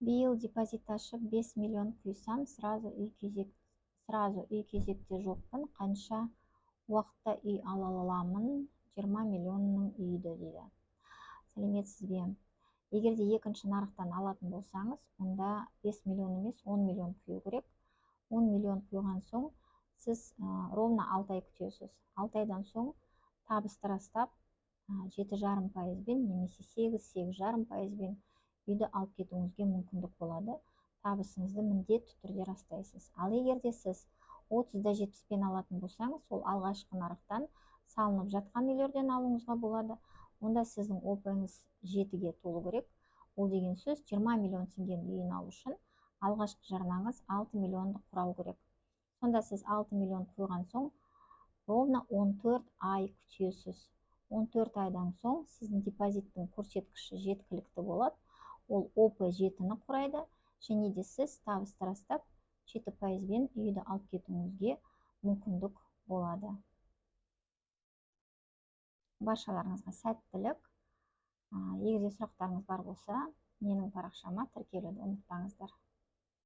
Биыл депозит ашып, 5 миллион құйсам, сразу үй кезекте жоқпын. Қанша уақытта үй ала аламын? 20 миллионның үйді, дейді. Сәлеметсіз бе! Егер де екінші нарықтан алатын болсаңыз, онда 5 миллион емес, 10 миллион құю керек. 10 миллион құйған соң, сіз ровно 6 ай күтесіз. 6 айдан соң табысты растап, 7,5%-бен немесе 8, 8,5%-бен үйді алып кетуіңізге мүмкіндік болады. Табысыңызды міндетті түрде растайсыз. Ал егер де сіз 30 да 70-пен алатын болсаңыз, ол алғашқы нарықтан салынып жатқан үйлерден алуыңызға болады. Онда сіздің ОП-ңыз 7-ге толу керек. Ол деген сөз, 20 миллион теңгенің үйін алу үшін алғашқы жарнаңыз 6 миллионды құрау керек. Сонда сіз 6 миллион құйған соң, ровно 14 ай күтесіз. 14 айдан соң сіздің депозиттің көрсеткіші жеткілікті болады, ол ОП 7-ні құрайды және де сіз табысты растап, 7%-бен үйді алып кетуіңізге мүмкіндік болады. Баршаларыңызға сәттілік! Егер де сұрақтарыңыз бар болса, менің парақшама тіркелуді ұмытпаңыздар.